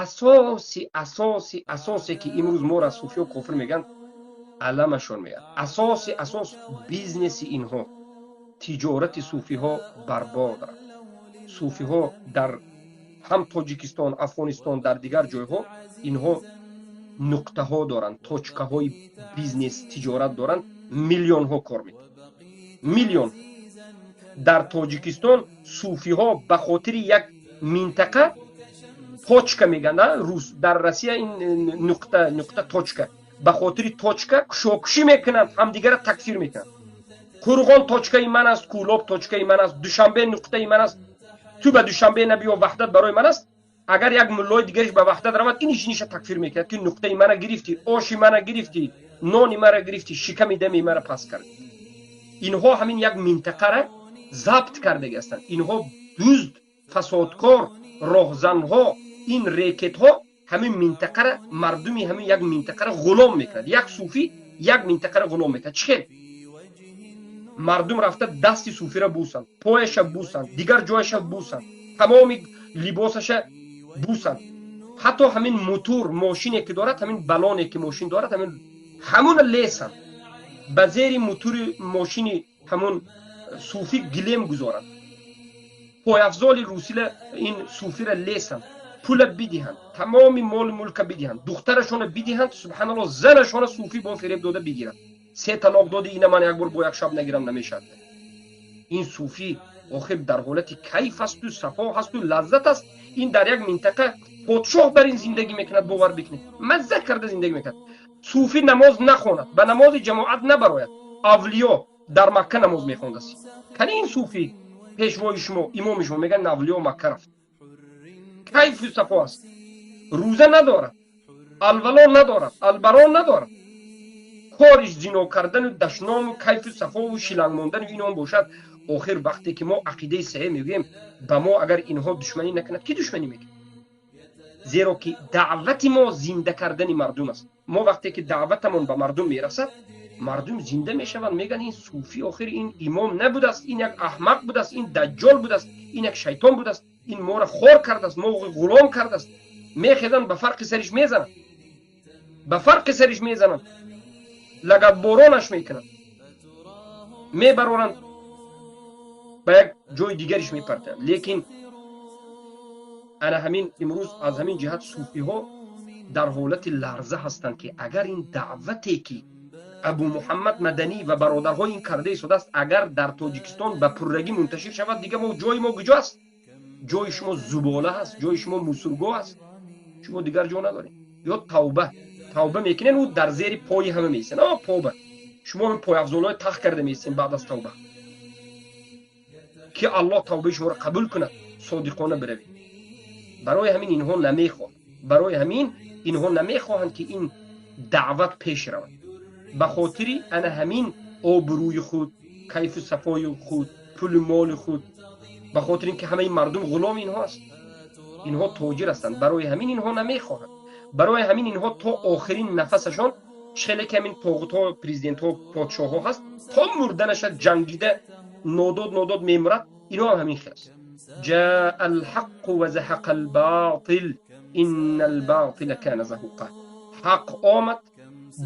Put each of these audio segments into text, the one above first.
Асоси асоси асосе ки имрӯз моро суфиё кофир мегӯянд, аламашон меяд. Асоси асос бизнеси инҳо, тиҷорати суфиҳо барбод рафт. Суфиҳо дар ҳам Тоҷикистон, Афғонистон, дар дигар ҷойҳо инҳо нуқтаҳо доранд, точкаҳои бизнес, тиҷорат доранд, миллионҳо кор мекунанд. Миллион. Дар Тоҷикистон суфиҳо ба хотири як минтақа точка мегӯянд, рус дар Россия ин нуқта, нуқта, точка. Ба хотири точка кушокушӣ мекунанд, ҳамдигарро такфир мекунанд. Қурғон точкаи ман аст, Кӯлоб точкаи ман аст, Душанбе нуқтаи ман аст. Ту ба Душанбе набиё, Ваҳдат барои ман аст. Агар як муллои дигариш ба Ваҳдат равад, ин ишиниша такфир мекунад, ки нуқтаи мана гирифтӣ, оши мана гирифтӣ, нони мара гирифтӣ, шиками дами мара пас кардӣ. Инҳо ҳамин як минтақара забт кардаги ҳастанд. Инҳо дузд, фасодкор, роҳзанҳо, ин рекетҳо ҳамин минтақара, мардуми ҳамин як минтақара ғулом мекунад. Як суфӣ як минтақара ғулом мекунад. Чӣ хел? Мардум рафта дасти суфиро бусанд, пояша бусанд, дигар ҷояша бусанд, тамоми либосаша бусанд. Ҳатто ҳамин мутур мошине ки дорад, ҳамин балоне ки мошин дорад, ҳамин ҳамуна лесанд. Ба зери мутури мошини ҳамун суфӣ гилем гузоранд. Пойафзоли русила ин суфира лесанд, пула бидиҳанд, тамоми молу мулка бидиҳанд, духтарашона бидиҳанд. Субҳаналлоҳ, занашона суфӣ бо фиреб дода бигирад. Се талоқ доди, ина ман як бор бо як шаб нагирам намешавад. Ин суфӣ охир дар ҳолати кайф ҳасту, сафо ҳасту, лаззат аст. Ин дар як минтақа подшоҳ бар ин зиндагӣ мекунад, бовар бикунед, мазза карда зиндагӣ мекунад. Суфӣ намоз нахонад, ба намози ҷамоат набарояд. Авлиё дар Макка намоз мехондааст. Кани ин суфӣ, пешвои шумо, имоми шумо? Мегӯянд авлиё Макка рафт. Кайфу сафо аст, рӯза надорад, алвало надорад, албаро надорад. Кориш зино кардану дашному кайфу сафову шиланг мондану инон бошад. Охир вақте ки мо ақидаи саҳеҳ мегӯем, ба мо агар инҳо душманӣ накунад, кӣ душманӣ мекунад? Зеро ки даъвати мо зинда кардани мардум аст. Мо вақте ки даъватамон ба мардум мерасад, мардум зинда мешаванд, мегӯянд: ин суфӣ охир ин имом набудааст, ин як аҳмақ будааст, ин даҷҷол будааст, ин як шайтон будааст, ин моро хор кардааст, мо ғулом кардааст. Мехезанд, ба фарқи сариш мезананд, ба фарқи сариш мезананд, лагадборонаш мекунанд, мебароранд, ба як ҷои дигариш мепартоянд. Лекин ана ҳамин имрӯз аз ҳамин ҷиҳат суфиҳо дар ҳолати ларза ҳастанд, ки агар ин даъвате ки Абу Муҳаммад Маданӣ ва бародарҳои ин карда истодааст, агар дар Тоҷикистон ба пуррагӣ мунташир шавад, дига мо ҷои мо куҷо аст? Ҷои шумо зубола ҳаст, ҷои шумо мусургоҳ аст, шумо дигар ҷо надоред. Ё тавба тавба мекунен, ӯ дар зери пои ҳама меистен, о поба шумо пойафзолҳои тах карда меистен. Баъд аз тавба ки Аллоҳ тавбаи шуморо қабул кунад, содиқона биравед. Барои ҳамин инҳо намехоҳанд, барои ҳамин инҳо намехоҳанд, ки ин даъват пеш равад. Ба хотири ана ҳамин обрӯи худ, кайфу сафои худ, пулу моли худ, ба хотири ин ки ҳамаи мардум ғуломи инҳо аст, инҳо тоҷир ҳастанд. Барои ҳамин инҳо намехоҳанд. Барои ҳамин инҳо то охирин нафасашон, хеле ки ҳамин тоғутҳо, президентҳо, подшоҳҳо ҳаст, то мурданаша ҷангида нодод нодод мемурад, инҳо ҳам ҳамин хел аст. جاء الحق وزهق الباطل إن الباطل كان زهوقا. Ҳақ омад,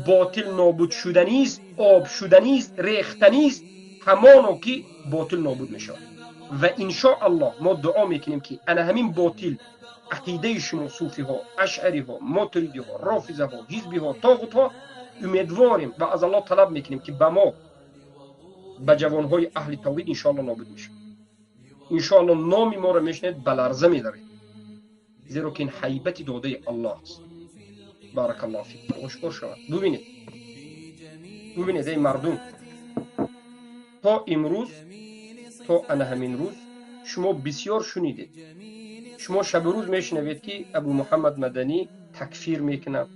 ботил нобуд шуданист, об шуданист, рехтанист. Ҳамоно ки ботил нобуд мешавад. Ва иншо Аллоҳ мо дуо мекунем, ки ана ҳамин ботил, ақидаи шумо, суфиҳо, ашъариҳо, мотуридиҳо, рофизаҳо, ҳизбиҳо, тоғутҳо, умедворем ва аз Аллоҳ талаб мекунем, ки ба мо, ба ҷавонҳои аҳли тавҳид, иншоалло нобуд мешавад. Иншоалло номи моро мешунед, ба ларза медаред, зеро ки ин ҳайбати додаи Аллоҳ аст. Баракаллоҳу фик. Ошкор шавад. Бубинед, бубинед, эй мардум, то имрӯз, то ана ҳамин рӯз шумо бисёр шунидед. Шумо шабу рӯз мешунавед, ки Абу Муҳаммад Маданӣ такфир мекунад,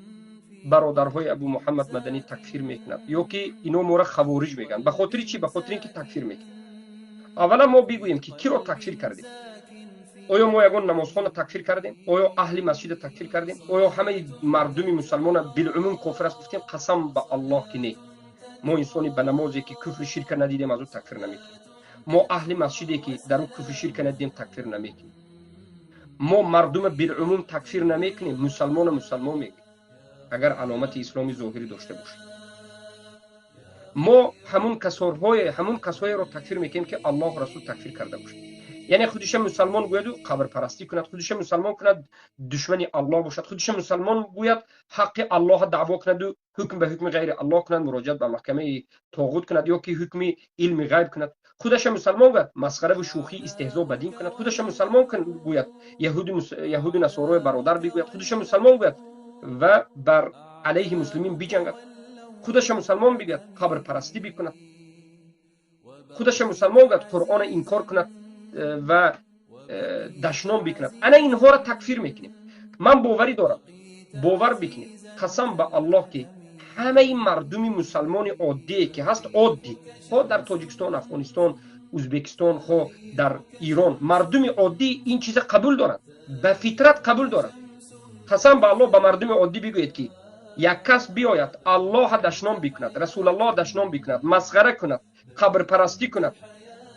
бародарҳои Абу Муҳаммад Маданӣ такфир мекунад, ё ки ино моро хавориҷ мегӯянд. Ба хотири чӣ? Ба хотири ин ки такфир мекунад. Аввалан мо бигӯем, ки киро такфир кардем? Оё мо ягон намозхона такфир кардем? Оё аҳли масҷида такфир кардем? Оё ҳамаи мардуми мусалмона билумум кофир аст гуфтем? Қасам ба Аллоҳ, ки не. Мо инсони ба намозе ки куфри ширка надидем, аз ӯ такфир намекунем. Мо аҳли масҷиде ки дар ӯ куфри ширка надидем, такфир намекунем. Мо мардума билумум такфир намекунем, мусалмона мусалмон мегӯем, агар аломати исломи зоҳирӣ дошта бошад. Мо ҳамун касоеро такфир мекунем, ки Аллоҳ, Расул такфир карда бошад. Яъне худиша мусалмон гӯяду қабрпарастӣ кунад, худиша мусалмон кунад, душмани Аллоҳ бошад, худиша мусалмон гӯяд, ҳаққи Аллоҳа даъво кунаду ҳукм ба ҳукми ғайри Аллоҳ кунад, муроҷиат ба маҳкамаи тоғут кунад ё ки ҳукми илми ғайб кунад, худаша мусалмон гӯяд, масхараву шӯхӣ, истеҳзо ба дин кунад, худаша мусалмон гӯяд, яҳуду насорои бародар бигӯяд, худиша мусалмон гӯяд ва бар алайҳи муслимин биҷангад, худаша мусалмон бигӯяд, қабрпарастӣ бикунад, худаша мусалмон гӯяд, Қуръона инкор кунад ва дашном бикунад, ана инҳоро такфир мекунем. Ман боварӣ дорам, бовар бикунед, қасам ба Аллоҳ, ки ҳамаи мардуми мусалмони оддие ки ҳаст, оддӣ, хо дар Тоҷикистон, Афғонистон, Узбекистон, хо дар Ирон, мардуми оддӣ ин чиза қабул дорад, ба фитрат қабул дорад. Қасам ба Аллоҳ, ба мардуми оддӣ бигӯед, ки як кас биёяд, Аллоҳа дашном бикунад, Расулаллоҳ дашном бикунад, масхара кунад, қабрпарастӣ кунад,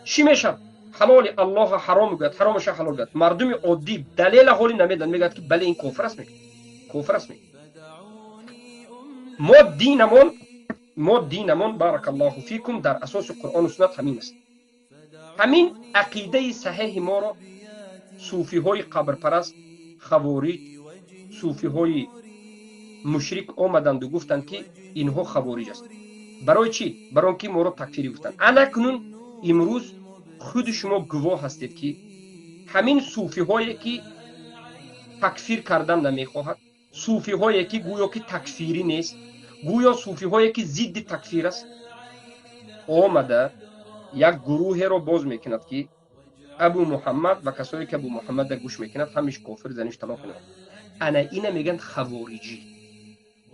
чӣ мешавад? Ҳалоли Аллоҳа ҳаром мегӯяд, ҳаромаша ҳалол мегӯяд. Мардуми оддӣ далела ҳоли намедонад, мегӯяд, ки бале, ин кофир аст, мегӯяд, кофир аст, мегӯяд. Мо динамон, баракаллоҳу фикум, дар асоси Қуръону суннат ҳамин аст. Ҳамин ақидаи саҳеҳи моро сӯфиҳои қабрпараст, хавориҷ, сӯфиҳои мушрик омаданду гуфтанд, ки инҳо хавориҷ аст. Барои чӣ? Барои он ки моро такфирӣ гуфтанд. Анакнун имрӯз худи шумо гувоҳ ҳастед, ки ҳамин сӯфиҳое ки такфир кардан намехоҳад, сӯфиҳое ки гӯё ки такфирӣ нест, гӯё сӯфиҳое ки зидди такфир аст, омада як гурӯҳеро боз мекунад, ки Абу Муҳаммад ва касое ки Абу Муҳаммада гӯш мекунад, ҳамиш кофир, заниш талоқ. Ана ина мегӯянд хавориҷӣ.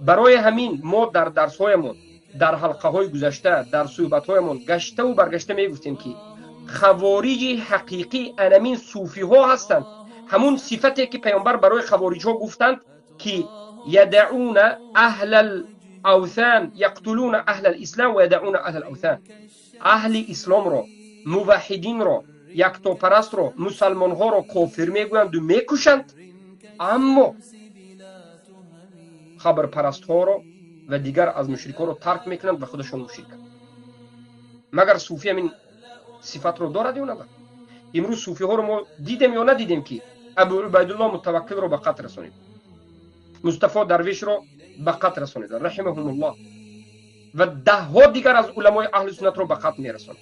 Барои ҳамин мо дар дарсҳоямон, дар ҳалқаҳои гузашта, дар суҳбатҳоямон гаштаву баргашта мегуфтем, ки хавориҷи ҳақиқӣ анамин сӯфиҳо ҳастанд. Ҳамун сифате ки Паёмбар барои хавориҷҳо гуфтанд, ки يدعون أهل الأوثان، يقتلون أهل الإسلام ويدعون أهل الأوثان. Аҳли исломро, муваҳидинро, яктопарастро, мусалмонҳоро кофир мегӯянду мекушанд, аммо қабрпарастҳоро ва дигар аз мушрикҳоро тарк мекунанд ва худашон мушриканд. Магар сӯфӣ ҳамин сифатро дорад ё надорад? Имрӯз сӯфиҳоро мо дидем ё надидем, ки Абу Убайдулло Мутаваккилро ба қатл расонид, Мустафо Дарвишро ба қатл расониданд, раҳимаҳумуллоҳ, ва даҳҳо дигар аз уламои аҳли суннатро ба қатл мерасонад.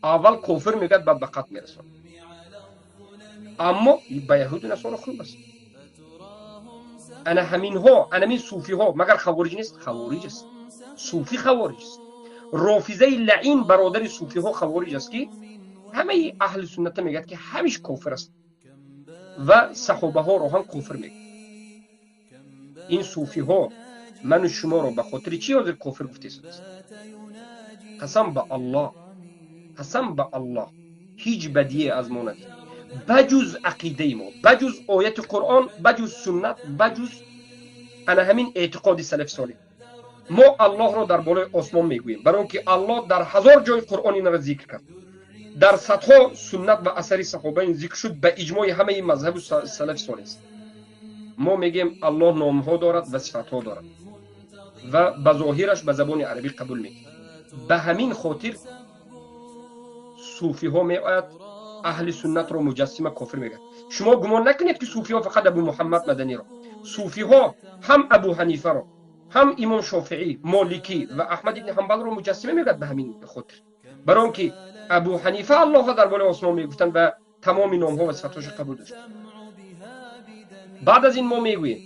Аввал кофир мегӯяд, баъд ба қатл мерасонад. Аммо ба яҳуду насоро хуб аст. Ана ҳаминҳо, анамин сӯфиҳо магар хавориҷ нест? Хавориҷ аст. Сӯфӣ хавориҷ аст. Рофизаи лаин, бародари сӯфиҳо, хавориҷ аст, ки ҳамаи аҳли сунната мегӯяд, ки ҳамиш кофир аст ва саҳобаҳоро ҳам кофир мегӯяд. Ин сӯфиҳо ману шуморо ба хотири чӣ ҳозир кофир гуфтесудааст? Қасам ба Аллоҳ, қасам ба Аллоҳ, ҳеҷ бадие аз мо надид, баҷуз ақидаи мо, баҷуз ояти Қуръон, баҷуз суннат, баҷуз ана ҳамин эътиқоди салафи солеҳ. Мо Аллоҳро дар болои осмон мегӯем, барои он ки Аллоҳ дар ҳазор ҷои Қуръон инро зикр кард, дар садҳо суннат ва асари саҳоба ин зикр шуд, ба иҷмои ҳамаи мазҳабу салафи солеҳ аст. Мо мегӯем, Аллоҳ номҳо дорад ва сифатҳо дорад ва ба зоҳираш ба забони арабӣ қабул мекунем. Ба ҳамин хотир сӯфиҳо меояд, аҳли суннатро муҷассима кофир мегӯяд. Шумо гумон накунед, ки сӯфиҳо фақат Абу Муҳаммад Маданиро, сӯфиҳо ҳам Абу Ҳанифаро, ҳам имом Шофиӣ, Моликӣ ва Аҳмад ибни Ҳамбалро муҷассима мегӯяд. Ба ҳамин хотир, барои он ки Абу Ҳанифа Аллоҳро дар болои осмон мегуфтанд ва тамоми номҳо ва сифатҳошо қабул дошт. Баъд аз ин мо мегӯем,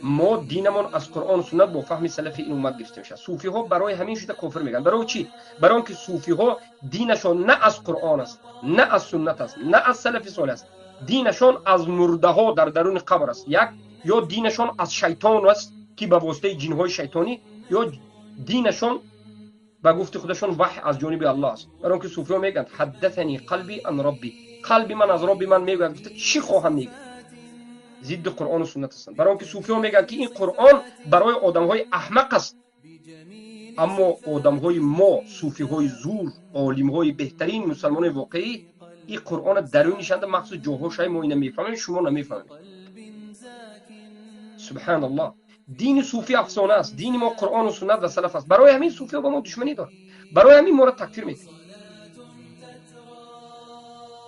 мо динамон аз Қуръону суннат бо фаҳми салафи ин уммат гирифта мешавад. Сӯфиҳо барои ҳамин шуда кофир мегӯянд. Барои чӣ? Барои он ки сӯфиҳо динашон на аз Қуръон аст, на аз суннат аст, на аз салафи солеҳ аст. Динашон аз мурдаҳо дар даруни қабр аст, як ё динашон аз шайтон аст, ки ба воситаи ҷинҳои шайтонӣ, ё динашон ба гуфти худашон ваҳй аз ҷониби Аллоҳ аст. Барои он ки сӯфиҳо мегӯянд: حدثني قلبي عن ربي, қалби ман аз Робби ман мегӯяд. Гуфта чӣ хоҳам мегӯяд? Зидди Қуръону суннат ҳастанд. Барои он ки сӯфиҳо мегӯянд, ки ин Қуръон барои одамҳои аҳмақ аст. Аммо одамҳои мо, сӯфиҳои зур, олимҳои беҳтарин, мусалмонои воқеӣ. И Қуръона дарунишанда махсус ҷоҳошай, мо ина мефаҳмем, шумо намефаҳмед. Субҳаналлоҳ, дини суфӣ афсона аст, дини мо Қуръону суннат ва салаф аст. Барои ҳамин суфиҳо ба мо душманӣ дорад, барои ҳамин моро такфир мекунад.